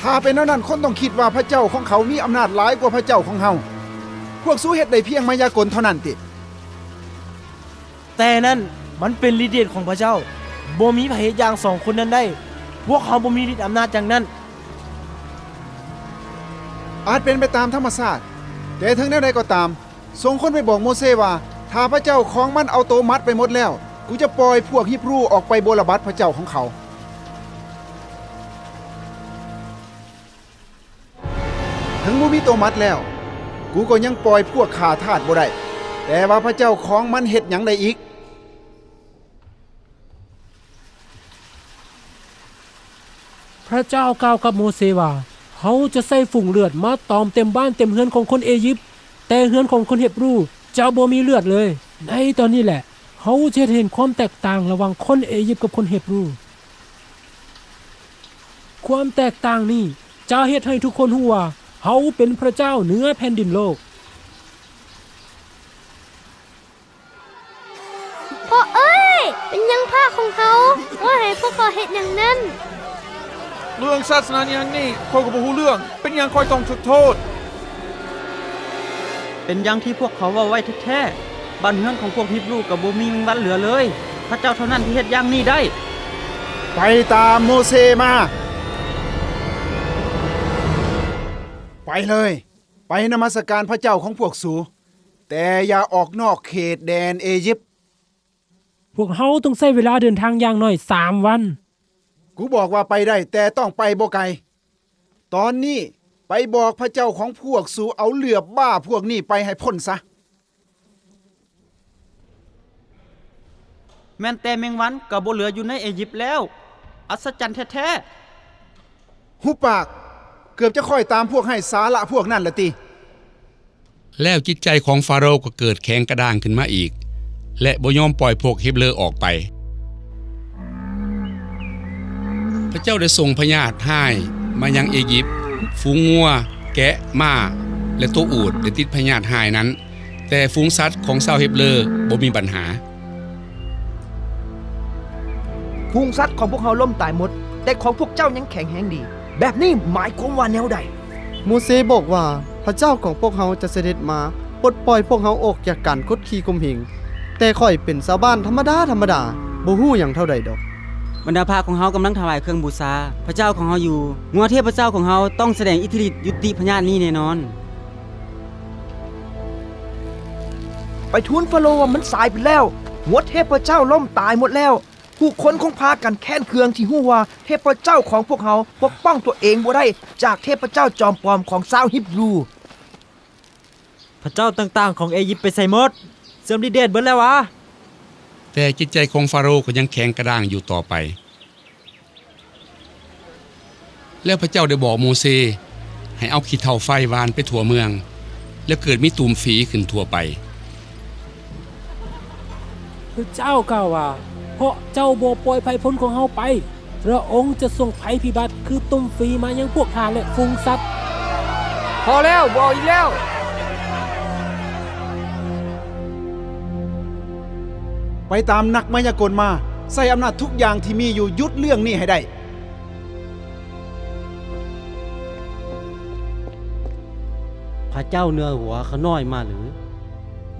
ຖ້າເປັນແນວນັ້ນ, ຄົນຕ້ອງຄິດວ່າພະເຈົ້າຂອງເຂົາມີອຳນາດຫຼາຍກວ່າພະເຈົ້າຂອງເຮົາ. ພວກສູເຮັດໄດ້ພຽງມາຍາກົນເທົ່ານັ້ນຕິ? ແຕ່ນັ້ນມັນເປັນລິດເດດຂອງພະເຈົ້າ. ບໍ່ມີໃຜເຮັດຢ່າງສອງຄົນນັ້ນໄດ້. ພວກເຮົາບໍ່ມີລິດອຳນາດຢ່າງນັ້ນ. ອາດເປັນໄປຕາມທຳມະຊາດ, ແຕ່ເຖິງແນວໃດກໍຕາມ, ສົ່ງຄົນໄປບອກໂມເຊວ່າ, ຖ້າພະເຈົ້າຂອງມັນເອົາໂຕມັດໄປໝົດແລ້ວ, ກູຈະປ່ອຍພວກຮີບຣູອອກໄປບົວລະບັດພະເຈົ້າຂອງເຂົາ. ເຖິງບໍ່ມີໂຕມັດແລ້ວ, ກູກໍຍັງປ່ອຍພວກຂ້າທາດບໍ່ໄດ້. ແຕ່ວ່າພະເຈົ້າຂອງມັນເຮັດຫຍັງໄດ້ອີກ? ພະເຈົ້າກ່າວກັບໂມເຊວ່າ, ເຮົາຈະໃສ່ຝູງເລືອດມາຕອມເຕັມບ້ານເຕັມເຮືອນຂອງຄົນເອຢິບ, ແຕ່ເຮືອນຂອງຄົນເຮັບຣູຈະບໍ່ມີເລືອດເລີຍ. ໃນຕອນນີ້ແຫຼະ, ເຮົາຈະເຮັດໃຫ້ເຫັນຄວາມແຕກຕ່າງລະຫວ່າງຄົນເອຢິບກັບຄົນເຮັບຣູ. ຄວາມແຕກຕ່າງນີ້ຈະເຮັດໃຫ້ທຸກຄົນຮູ້ວ່າເຮົາເປັນພະເຈົ້າເໜືອແຜ່ນດິນໂລກ. ພໍ່ເອີຍ! ເປັນຫຍັງພະຂອງເຮົາວ່າໃຫ້ພວກເຂົາເຮັດຢ່າງນັ້ນ? ເລື່ອງສາສະໜາອີ່ຫຍັງນີ້ ຂ້ອຍກໍບໍ່ຮູ້ເລື່ອງ. ເປັນຫຍັງຂ້ອຍຕ້ອງຖືກໂທດ? ເປັນຢ່າງທີ່ພວກເຂົາເວົ້າໄວ້ແທ້ໆ. ບ້ານເຮືອນຂອງພວກຮີບຣູກໍບໍ່ມີແມງວັນເຫຼືອເລີຍ. ພະເຈົ້າເທົ່ານັ້ນທີ່ເຮັດຢ່າງນີ້ໄດ້. ໄປຕາມໂມເຊມາ. ໄປເລີຍ. ໄປນະມັດສະການພະເຈົ້າຂອງພວກສູ, ແຕ່ຢ່າອອກນອກເຂດແດນເອຢິບ. ພວກເຮົາຕ້ອງໃຊ້ເວລາເດີນທາງຢ່າງໜ້ອຍສາມວັນ. ກູບອກວ່າໄປໄດ້, ແຕ່ຕ້ອງໄປບໍ່ໄກ. ຕອນນີ້ໄປບອກພະເຈົ້າຂອງພວກສູເອົາເຫຼືອບບ້າພວກນີ້ໄປໃຫ້ພົ້ນຊະ. ແມ່ນແຕ່ແມງວັນກໍບໍ່ເຫຼືອຢູ່ໃນເອຢິບແລ້ວ. ອັດສະຈັນແທ້ໆ! ຫຸບປາກ! ເກືອບຈະຄ້ອຍຕາມພວກໄຮ້ສາລະພວກນັ້ນລະຕິ. ແລ້ວຈິດໃຈຂອງຟາໂຣກໍເກີດແຂງກະດ້າງຂຶ້ນມາອີກ ແລະ ບໍ່ຍອມປ່ອຍພວກເຮັບເລີອອກໄປ. ພະເຈົ້າໄດ້ສົ່ງພະຍາດຮ້າຍມາຍັງເອຢິບ, ຝູງງົວ, ແກະ, ມ້າ ແລະ ໂຕອູດໄດ້ຕິດພະຍາດຮ້າຍນັ້ນ, ແຕ່ຝູງສັດຂອງຊາວເຮັບເລີບໍ່ມີບັນຫາ. ຝູງສັດຂອງພວກເຮົາລົ້ມຕາຍໝົດ, ແຕ່ຂອງພວກເຈົ້າຍັງແຂງແຮງດີ. ແບບນີ້ໝາຍຄວາມວ່າແນວໃດ? ໂມເຊບອກວ່າ, ພະເຈົ້າຂອງພວກເຮົາຈະສະເດັດມາປົດປ່ອຍພວກເຮົາອອກຈາກການກົດຂີ່ຂົ່ມເຫງ, ແຕ່ຂ້ອຍເປັນຊາວບ້ານທຳມະດາໆ, ບໍ່ຮູ້ຫຍັງເທົ່າໃດດອກ. ບັນດາພະຂອງເຮົາກຳລັງຖວາຍເຄື່ອງບູຊາພະເຈົ້າຂອງເຮົາຢູ່. ງົວເທບພະເຈົ້າຂອງເຮົາຕ້ອງສະແດງອິດທິລິດຍຸຕິພະຍາດນີ້ແນ່ນອນ. ໄປທູນຟາໂຣວ່າມັນສາຍໄປແລ້ວ. ງົວເທບພະເຈົ້າລົ້ມຕາຍໝົດແລ້ວ. ຜູ້ຄົນຄົງພາກັນແຄ້ນເຄືອງທີ່ຮູ້ວ່າເທບພະເຈົ້າຂອງພວກເຮົາປົກປ້ອງຕົວເອງບໍ່ໄດ້ຈາກເທບພະເຈົ້າຈອມປອມຂອງຊາວຮີບຣູ. ພະເຈົ້າຕ່າງໆຂອງເອຢິບໄປໃສໝົດ? ເສື່ອມລິດເດດເບິດແລ້ວຫວາ? ແຕ່ຈິດໃຈຂອງຟາໂຣກໍຍັງແຂງກະດ້າງຢູ່ຕໍ່ໄປ. ແລ້ວພະເຈົ້າໄດ້ບອກໂມເຊໃຫ້ເອົາຂີ້ເຖົ້າໄຟຫວ່ານໄປທົ່ວເມືອງ, ແລະ ເກີດມີຕຸ່ມຝີຂຶ້ນທົ່ວໄປ. ພະເຈົ້າກ່າວວ່າ, ເພາະເຈົ້າບໍ່ປ່ອຍໄພພົ້ນຂອງເຮົາໄປ, ພະອົງຈະສົ່ງໄພພິບັດຄືຕຸ່ມຝີມາຍັງພວກທ່ານ ແລະ ຝູງສັດ. ພໍແລ້ວ, ບໍ່ເອົາອີກແລ້ວ. ໄປຕາມນັກມາຍາກົນມາ, ໃຊ້ອຳນາດທຸກຢ່າງທີ່ມີຢູ່, ຢຸດເລື່ອງນີ້ໃຫ້ໄດ້. ພະເຈົ້າເໜືອຫົວຂ້ານ້ອຍມາຫຼື?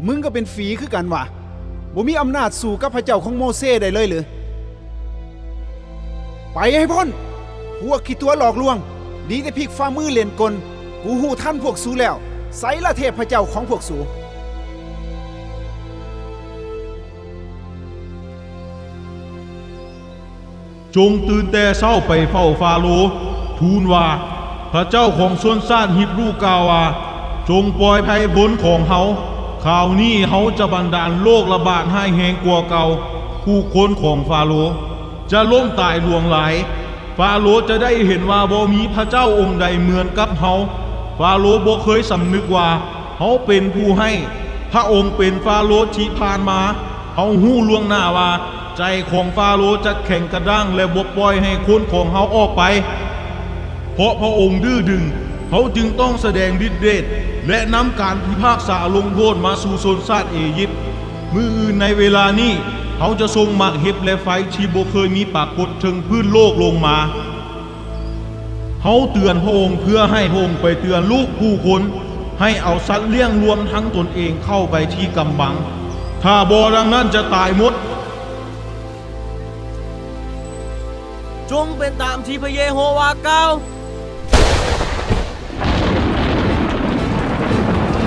ມຶງກໍເປັນຝີຄືກັນຫວາ? ບໍ່ມີອຳນາດສູ້ກັບພະເຈົ້າຂອງໂມເຊໄດ້ເລີຍຫຼື? ໄປໃຫ້ພົ້ນ! ພວກຂີ້ຕົວະຫຼອກລວງ, ດີແຕ່ພິກຝ່າມືຫຼິ້ນກົນ, ກູຮູ້ທັນພວກສູແລ້ວ. ໃສລະເທບພະເຈົ້າຂອງພວກສູ? ຈົ່ງຕື່ນແຕ່ເຊົ້າໄປເຝົ້າຟາໂຣ, ທູນວ່າ, ພະເຈົ້າຂອງຊົນຊາດຮີບຣູກ່າວວ່າ, ຈົ່ງປ່ອຍໄພພົ້ນຂອງເຮົາ. ຄາວນີ້ເຮົາຈະບັນດານໂລກລະບາດຮ້າຍແຮງກວ່າເກົ່າ. ຜູ້ຄົນຂອງຟາໂຣຈະລົ້ມຕາຍຫຼວງຫຼາຍ. ຟາໂຣຈະໄດ້ເຫັນວ່າບໍ່ມີພະເຈົ້າອົງໃດເໝືອນກັບເຮົາ. ຟາໂຣບໍ່ເຄີຍສຳນຶກວ່າ ເຮົາເປັນຜູ້ໃຫ້. ພະອົງເປັນຟາໂຣທີ່ຜ່ານມາ. ເຮົາຮູ້ລ່ວງໜ້າວ່າໃຈຂອງຟາໂຣຈະແຂງກະດ້າງ ແລະ ບໍ່ປ່ອຍໃຫ້ຄົນຂອງເຮົາອອກໄປ, ເພາະພະອົງດື້ດຶງ. ພ ເຮົາຈຶ່ງຕ້ອງສະແດງລິດເດດ ແລະ ນຳການພິພາກສາລົງໂທດມາສູ່ຊົນຊາດເອຢິບ. ມື້ອື່ນໃນເວລານີ້, ເຮົາຈະສົ່ງໝາກເຫັບ ແລະ ໄຟທີ່ບໍ່ເຄີຍມີປາກົດເທິງພື້ນໂລກລົງມາ. ເຮົາເຕືອນພະອົງເພື່ອໃຫ້ພະອົງໄປເຕືອນລູກຜູ້ຄົນ ໃຫ້ເອົາສັດລ້ຽງລວມທັງຕົນເອງເຂົ້າໄປທີ່ກຳບັງ, ຖ້າບໍ່ດັ່ງນັ້ນຈະຕາຍໝົດ. ຈົ່ງເປັນຕາມທີ່ພະເຢໂຮວາກ່າວ.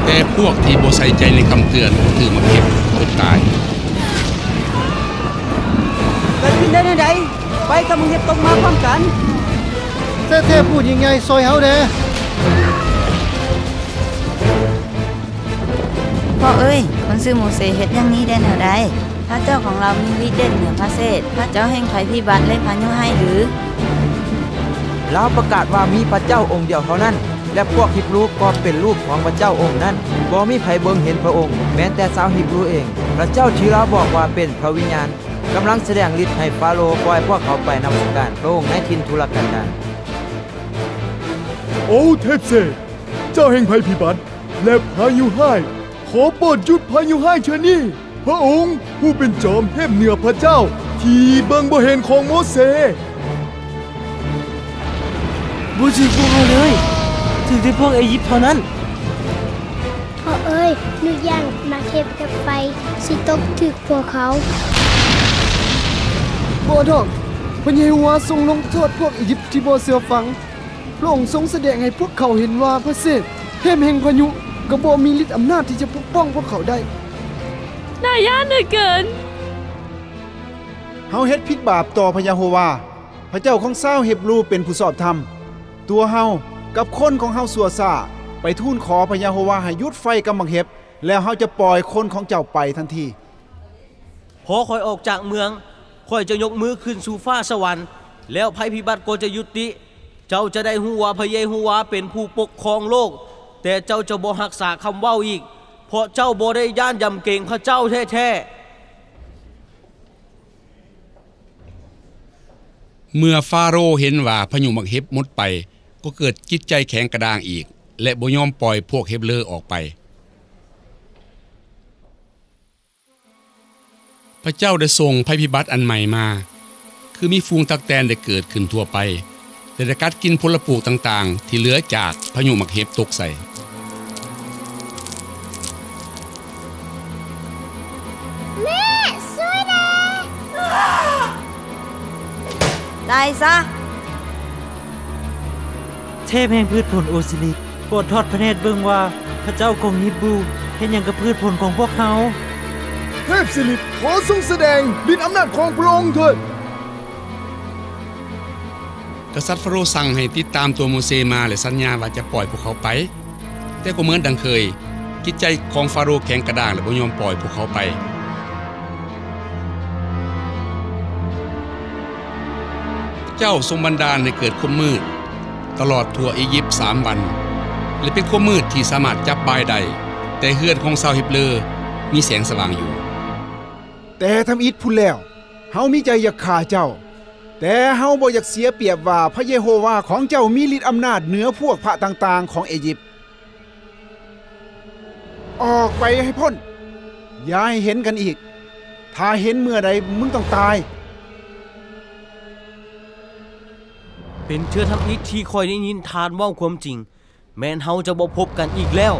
ແຕ່ພວກທີ່ບໍ່ໃສ່ໃຈໃນຄຳເຕືອນຖືກໝາກເຫັບຕົກຕາຍ. ເກີດຂຶ້ນໄດ້ແນວໃດ? ໄຟກັບໝາກເຫັບຕົກມາພ້ອມກັນ. ແທ້ໆ ຜູ້ຍິ່ງໃຫຍ່ ຊ່ອຍເຮົາແດ່. ພໍ່ເອີຍ, ຄົນຊື່ໂມເຊເຮັດຢ່າງນີ້ໄດ້ແນວໃດ? ພະເຈົ້າຂອງລາວມີລິດເດດເໜືອພະເສດ, ພະເຈົ້າແຫ່ງໄພພິບັດ ແລະ ພາຍຸຮ້າຍຫຼື? ລາວປະກາດວ່າມີພະເຈົ້າອົງດຽວເທົ່ານັ້ນ, ແລະ ພວກຮີບຣູກໍເປັນລູກຂອງພະເຈົ້າອົງນັ້ນ. ບໍ່ມີໃຜເບິ່ງເຫັນພະອົງ, ແມ່ນແຕ່ຊາວຮີບຣູເອງ. ພະເຈົ້າທີ່ລາວບອກວ່າເປັນພະວິນຍານ ກຳລັງສະແດງລິດໃຫ້ຟາໂຣປ່ອຍພວກເຂົາໄປນະມັດສະການພະອົງໃນຖິ່ນທຸລະກັນດານ. ໂອ ເທບເສດ, ເຈົ້າແຫ່ງໄພພິບັດ ແລະ ພາຍຸຮ້າຍ, ຂໍໂປດຢຸດພາຍຸຮ້າຍເທື່ອນີ້. ພະອົງຜູ້ເປັນຈອມເທບເໜືອພະເຈົ້າທີ່ເບິ່ງບໍ່ເຫັນຂອງໂມເຊ ບໍ່ຖືກພວກເຮົາເລີຍ, ຖືກແຕ່ພວກເອຢິບເທົ່ານັ້ນ. ພໍ່ເອີຍ, ໜູຢ້ານໝາກເຫັບກັບໄຟຊິຕົກຖືກພວກເຂົາ. ບໍ່ດອກ, ພະເຢໂຮວາຊົງລົງໂທດພວກເອຢິບທີ່ບໍ່ເຊື່ອຟັງ. ພະອົງຊົງສະແດງໃຫ້ພວກເຂົາເຫັນວ່າພະເສດ, ເທບແຫ່ງພາຍຸ ກໍບໍ່ມີລິດອຳນາດທີ່ຈະປົກປ້ອງພວກເຂົາໄດ້. ໜ້າຢ້ານເຫຼືອເກີນ. ເຮົາເຮັດຜິດບາບຕໍ່ພະເຢໂຮວາ, ພະເຈົ້າຂອງຊາວຮີບຣູເປັນຜູ້ຊອບທຳ. ຕົວເຮົາກັບຄົນຂອງເຮົາຊົ່ວຊ້າ, ໄປທູນຂໍພະເຢໂຮວາໃຫ້ຢຸດໄຟກັບໝາກເຫັບ, ແລ້ວເຮົາຈະປ່ອຍຄົນຂອງເຈົ້າໄປທັນທີ. ພໍຂ້ອຍອອກຈາກເມືອງ, ຂ້ອຍຈະຍົກມືຂຶ້ນສູ່ຟ້າສະຫວັນ, ແລ້ວໄພພິບັດກໍຈະຢຸດຕິ. ເຈົ້າຈະໄດ້ຮູ້ວ່າພະເຢໂຮວາເປັນຜູ້ປົກຄອງໂລກ, ແຕ່ເຈົ້າຈະບໍ່ຮັກສາຄຳເວົ້າອີກ, ເພາະເຈົ້າບໍ່ໄດ້ຢ້ານຢຳເກງພະເຈົ້າແທ້ໆ. ເມື່ອຟາໂຣເຫັນວ່າພາຍຸໝາກເຫັບໝົດໄປ, ກໍເກີດຈິດໃຈແຂງກະດ້າງອີກ ແລະ ບໍ່ຍອມປ່ອຍພວກຮີບຣູອອກໄປ. ພະເຈົ້າໄດ້ສົ່ງໄພພິບັດອັນໃໝ່ມາ, ຄືມີຝູງຕັກແຕນໄດ້ເກີດຂຶ້ນທົ່ວໄປ ແລະ ໄດ້ກັດກິນຜົນລະປູກຕ່າງໆ ທີ່ເຫຼືອຈາກພາຍຸໝາກເຫັບຕົກໃສ່. ແມ່ ຊ່ວຍແດ່! ຕາຍຊະ! ເທບແຫ່ງພືດຜົນໂອຊີຣິດ ໂປດທອດພະເນດເບິ່ງວ່າ ພະເຈົ້າຂອງຮີບຣູເຮັດຫຍັງກັບພືດຜົນຂອງພວກເຮົາ. ເທບຊີຣິດ, ຂໍຊົງສະແດງລິດອຳນາດຂອງພະອົງເຖີດ. ກະສັດຟາໂຣສັ່ງໃຫ້ຕິດຕາມຕົວໂມເຊມາ ແລະ ສັນຍາວ່າຈະປ່ອຍພວກເຂົາໄປ. ແຕ່ກໍເໝືອນດັ່ງເຄີຍ, ຈິດໃຈຂອງຟາໂຣແຂງກະດ້າງ ແລະ ບໍ່ຍອມປ່ອຍພວກເຂົາໄປ. ເຈົ້າຊົງບັນດານໃຫ້ເກີດຄວາມມືດຕະຫຼອດທົ່ວອີຢິບສາມວັນ ແລະ ເປັນຄວາມມືດທີ່ສາມາດຈັບບາຍໄດ້, ແຕ່ເຮືອນຂອງຊາວຮີບຣູມີແສງສະຫວ່າງຢູ່. ແຕ່ທຳອິດພຸ້ນແລ້ວ, ເຮົາມີໃຈຢາກຂ້າເຈົ້າ, ແຕ່ເຮົາບໍ່ຢາກເສຍປຽບວ່າພະເຢໂຮວາຂອງເຈົ້າມີລິດອຳນາດເໜືອພວກພະຕ່າງໆຂອງເອຢິບ. ອອກໄປໃຫ້ພົ້ນ, ຢ່າໃຫ້ເຫັນກັນອີກ. ຖ້າເຫັນເມື່ອໃດ, ມຶງຕ້ອງຕາຍ. ເປັນເທື່ອທຳອິດທີ່ຂ້ອຍໄດ້ຍິນທ່ານເວົ້າຄວາມຈິງ, ແມ່ນເຮົາຈະບໍ່ພົບກັນອີກແລ້ວ.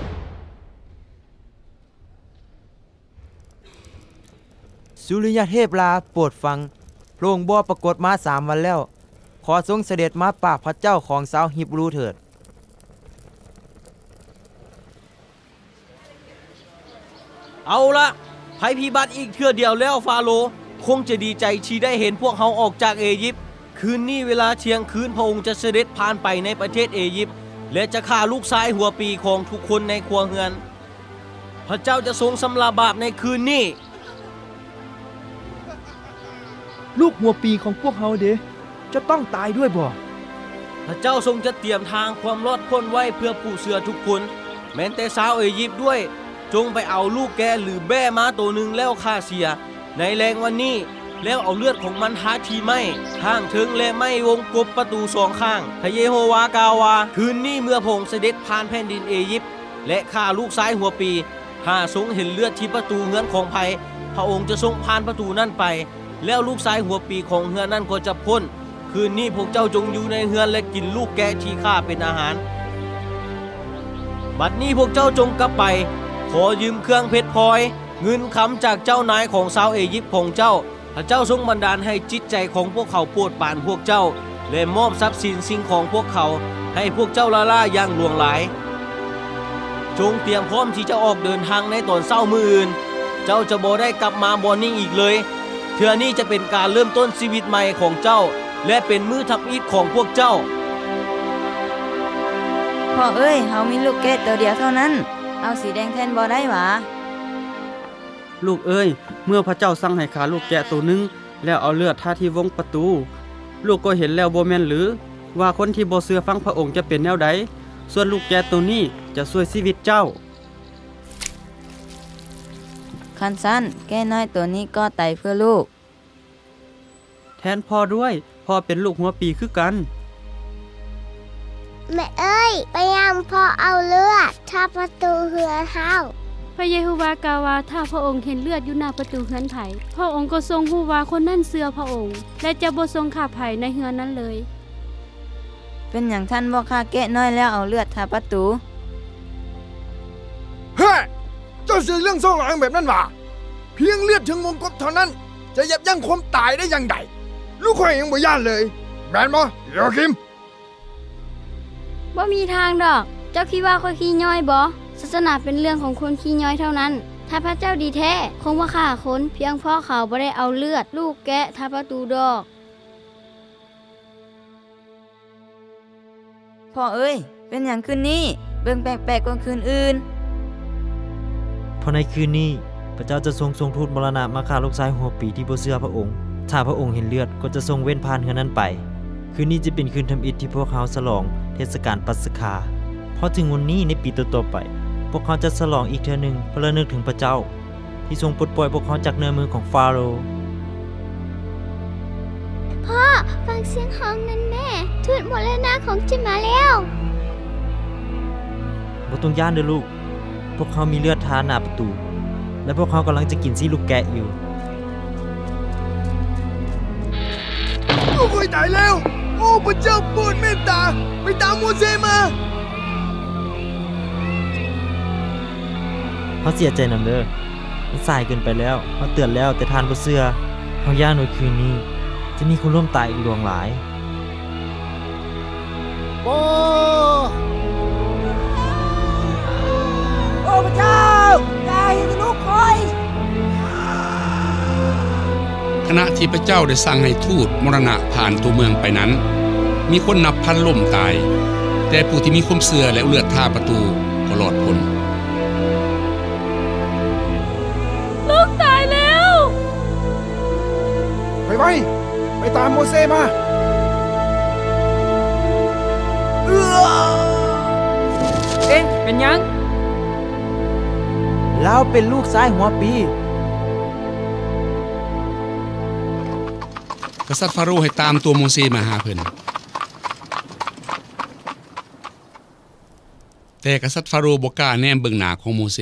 ສຸລິຍະເທບລາ, ໂປດຟັງ, ພະອົງບໍ່ປາກົດມາສາມວັນແລ້ວ. ຂໍຊົງສະເດັດມາປາບພະເຈົ້າຂອງຊາວຮີບຣູເຖີດ. ເອົາລະ, ໄພພິບັດອີກເທື່ອດຽວແລ້ວ, ຟາໂຣຄົງຈະດີໃຈທີ່ໄດ້ເຫັນພວກເຮົາອອກຈາກເອຢິບ. ຄືນນີ້ເວລາທ່ຽງຄືນ, ພະອົງຈະສະເດັດຜ່ານໄປໃນປະເທດເອຢິບ ແລະ ຈະຂ້າລູກຊາຍຫົວປີຂອງທຸກຄົນໃນຄົວເຮືອນ. ພະເຈົ້າຈະຊົງຊຳລະບາບໃນຄືນນີ້. ລູກຫົວປີຂອງພວກເຮົາເດ? ຈະຕ້ອງຕາຍດ້ວຍບໍ? ພະເຈົ້າຊົງຈັດຕຽມທາງຄວາມລອດພົ້ນໄວ້ເພື່ອຜູ້ເຊື່ອທຸກຄົນ, ແມ່ນແຕ່ຊາວເອຢິບດ້ວຍ. ຈົ່ງໄປເອົາລູກແກະ ຫຼື ແບ້ມາໂຕໜຶ່ງແລ້ວຂ້າເສຍໃນແລງວັນນີ້. ແລ້ວເອົາເລືອດຂອງມັນທາທີ່ໄມ້ຂ້າງເທິງ ແລະ ໄມ້ວົງກົບປະຕູສອງຂ້າງ. ພະເຢໂຮວາກ່າວວ່າ, ຄືນນີ້ເມື່ອພະອົງສະເດັດຜ່ານແຜ່ນດິນເອຢິບ ແລະ ຂ້າລູກຊາຍຫົວປີ, ຖ້າຊົງເຫັນເລືອດທີ່ປະຕູເຮືອນຂອງໃຜ, ພະອົງຈະຊົງຜ່ານປະຕູນັ້ນໄປ, ແລ້ວລູກຊາຍຫົວປີຂອງເຮືອນນັ້ນກໍຈະພົ້ນ. ຄືນນີ້ພວກເຈົ້າຈົ່ງຢູ່ໃນເຮືອນ ແລະ ກິນລູກແກະທີ່ຂ້າເປັນອາຫານ. ບັດນີ້ພວກເຈົ້າຈົ່ງກັບໄປ, ຂໍຢືມເຄື່ອງເພັດພອຍ, ເງິນຄຳຈາກເຈົ້ານາຍຂອງຊາວເອຢິບຂອງເຈົ້າ. ພະເຈົ້າຊົງບັນດານໃຫ້ຈິດໃຈຂອງພວກເຂົາໂປດປານພວກເຈົ້າ ແລະ ມອບຊັບສິນສິ່ງຂອງພວກເຂົາໃຫ້ພວກເຈົ້າລ້າໆຢ່າງຫຼວງຫຼາຍ. ຈົ່ງຕຽມພ້ອມທີ່ຈະອອກເດີນທາງໃນຕອນເຊົ້າມື້ອື່ນ. ເຈົ້າຈະບໍ່ໄດ້ກັບມາບ່ອນນີ້ອີກເລີຍ. ເທື່ອນີ້ຈະເປັນການເລີ່ມຕົ້ນຊີວິດໃໝ່ຂອງເຈົ້າ ແລະ ເປັນມື້ທຳອິດຂອງພວກເຈົ້າ. ພໍ່ເອີຍ, ເຮົາມີລູກແກະໂຕດຽວເທົ່ານັ້ນ, ເອົາສີແດງແທນບໍ່ໄດ້ຫວາ? ລູກເອີຍ, ເມື່ອພະເຈົ້າສັ່ງໃຫ້ຂ້າລູກແກະໂຕໜຶ່ງ ແລ້ວເອົາເລືອດທາທີ່ວົງປະຕູ, ລູກກໍເຫັນແລ້ວບໍ່ແມ່ນຫຼື ວ່າຄົນທີ່ບໍ່ເຊື່ອຟັງພະອົງຈະເປັນແນວໃດ? ສ່ວນລູກແກະໂຕນີ້ຈະຊ່ວຍຊີວິດເຈົ້າ. ຄັນຊັ້ນ, ແກະນ້ອຍໂຕນີ້ກໍຕາຍເພື່ອລູກ. ແທນພໍ່ດ້ວຍ, ພໍ່ເປັນລູກຫົວປີຄືກັນ. ແມ່ເອີຍ, ພະຍາຍາມພໍ່ເອົາເລືອດທາປະຕູເຮືອນເຮົາ. ພະເຢໂຮວາກ່າວວ່າ, ຖ້າພະອົງເຫັນເລືອດຢູ່ໜ້າປະຕູເຮືອນໃຜ, ພະອົງກໍຊົງຮູ້ວ່າຄົນນັ້ນເຊື່ອພະອົງ ແລະ ຈະບໍ່ຊົງຂ້າໃຜໃນເຮືອນນັ້ນເລີຍ. ເປັນຫຍັງທ່ານບໍ່ຂ້າແກະນ້ອຍແລ້ວເອົາເລືອດທາປະຕູ? ເຮີ້ຍ! ເຈົ້າເຊື່ອເລື່ອງຊ່ອງລາງແບບນັ້ນຫວາ? ພຽງເລືອດເທິງວົງກົບເທົ່ານັ້ນ ຈະຢັບຢັ້ງຄວາມຕາຍໄດ້ຢ່າງໃດ? ລູກຂ້ອຍຍັງບໍ່ຢ້ານເລີຍ, ແມ່ນບໍ່ ໂຢຄິມ? ບໍ່ມີທາງດອກ. ເຈົ້າຄິດວ່າຂ້ອຍຂີ້ຍ້ອຍບໍ? ສາສະໜາເປັນເລື່ອງຂອງຄົນຂີ້ຍ້ອຍເທົ່ານັ້ນ. ຖ້າພະເຈົ້າດີແທ້, ຄົງບໍ່ຂ້າຄົນ ພຽງເພາະເຂົາບໍ່ໄດ້ເອົາເລືອດລູກແກະທາປະຕູດອກ. ພໍ່ເອີຍ, ເປັນຫຍັງຄືນນີ້ເບິ່ງແປກໆກວ່າຄືນອື່ນ? ເພາະໃນຄືນນີ້ ພະເຈົ້າຈະຊົງສົ່ງທູດມໍລະນະມາຂ້າລູກຊາຍຫົວປີທີ່ບໍ່ເຊື່ອພະອົງ. ຖ້າພະອົງເຫັນເລືອດ, ກໍຈະຊົງເວັ້ນຜ່ານເຮືອນນັ້ນໄປ. ຄືນນີ້ຈະເປັນຄືນທຳອິດທີ່ພວກເຮົາສະຫຼອງເທດສະການປັດສະຄາ. ພໍເຖິງວັນນີ້ໃນປີຕໍ່ໆໄປ, ພວກເຮົາຈະສະຫຼອງອີກເທື່ອໜຶ່ງ ເພື່ອລະນຶກເຖິງພະເຈົ້າ ທີ່ຊົງປົດປ່ອຍພວກເຮົາຈາກເງື້ອມືຂອງຟາໂຣ. ພໍ່, ຟັງສຽງຮ້ອງນັ້ນແມ້, ທູດມໍລະນະຄົງຈະມາແລ້ວ. ບໍ່ຕ້ອງຢ້ານເດີ້ລູກ, ພວກເຮົາມີເລືອດທາໜ້າປະຕູ ແລະ ພວກເຮົາກຳລັງຈະກິນຊີ້ລູກແກະຢູ່. ລູກຂ້ອຍຕາຍແລ້ວ! ໂອ້ ພະເຈົ້າໂປດເມດຕາ, ໄປຕາມໂມເຊມາ. ເຮົາເສຍໃຈນຳເດີ້. ມັນສາຍເກີນໄປແລ້ວ. ເຮົາເຕືອນແລ້ວ, ແຕ່ທ່ານບໍ່ເຊື່ອ. ເຮົາຢ້ານວ່າຄືນນີ້ຈະມີຄົນລົ້ມຕາຍອີກຫຼວງຫຼາຍ. ໂອ້ ໂອ້ ພະເຈົ້າ, ຢ່າເຮັດໃຫ້ລູກຂ້ອຍ. ຂະນະທີ່ພະເຈົ້າໄດ້ສັ່ງໃຫ້ທູດມໍລະນະຜ່ານຕົວເມືອງໄປນັ້ນ, ມີຄົນນັບພັນລົ້ມຕາຍ, ແຕ່ຜູ້ທີ່ມີຄວາມເຊື່ອ ແລະ ເອົາເລືອດທາປະຕູກໍລອດພົ້ນ. ລູກຕາຍແລ້ວ! ໄປໄວ! ໄປຕາມໂມເຊມາ! ເອ! ເປັນຫຍັງ? ລາວເປັນລູກຊາຍຫົວປີ. ກະສັດຟາໂຣໃຫ້ຕາມຕົວໂມເຊມາຫາເພິ່ນ. ແຕ່ກະສັດຟາໂຣບໍ່ກ້າແນມເບິ່ງໜ້າຂອງໂມເຊ.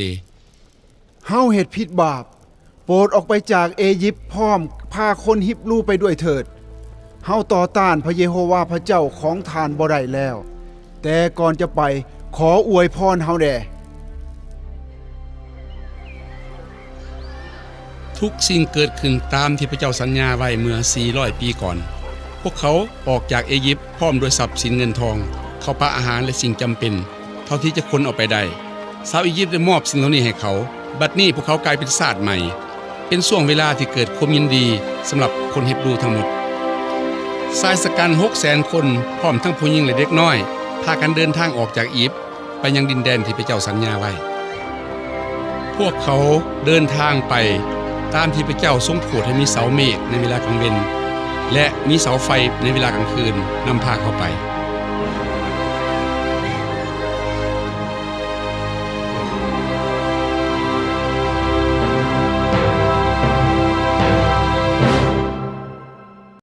ເຮົາເຮັດຜິດບາບ. ໂປດອອກໄປຈາກເອຢິບພ້ອມ, ພາຄົນຮິບຣູໄປດ້ວຍເຖີດ. ເຮົາຕໍ່ຕ້ານພະເຢໂຮວາພະເຈົ້າຂອງທ່ານບໍ່ໄດ້ແລ້ວ. ແຕ່ກ່ອນຈະໄປ, ຂໍອວຍພອນເຮົາແດ່. ທຸກສິ່ງເກີດຂຶ້ນຕາມທີ່ພະເຈົ້າສັນຍາໄວ້ເມື່ອສີ່ຮ້ອຍປີກ່ອນ. ພວກເຂົາອອກຈາກເອຢິບພ້ອມດ້ວຍຊັບສິນເງິນທອງ, ເຂົ້າປາອາຫານ ແລະ ສິ່ງຈຳເປັນເທົ່າທີ່ຈະຂົນເອົາໄປໄດ້. ຊາວອີຢິບໄດ້ມອບສິ່ງເຫຼົ່ານີ້ໃຫ້ເຂົາ. ບັດນີ້ພວກເຂົາກາຍເປັນຊາດໃໝ່. ເປັນຊ່ວງເວລາທີ່ເກີດຄວາມຍິນດີສຳລັບຄົນຮິບຣູທັງໝົດ. ຊາຍຊະກັນຫົກແສນຄົນ ພ້ອມທັງຜູ້ຍິງ ແລະ ເດັກນ້ອຍ ພາກັນເດີນທາງອອກຈາກອີຢິບ ໄປຍັງດິນແດນທີ່ພະເຈົ້າສັນຍາໄວ້. ພວກເຂົາເດີນທາງໄປຕາມທີ່ພະເຈົ້າຊົງໂປດໃຫ້ມີເສົາເມກໃນເວລາກາງເວັນ ແລະ ມີເສົາໄຟໃນເວລາກາງຄືນນຳພາເຂົາໄປ.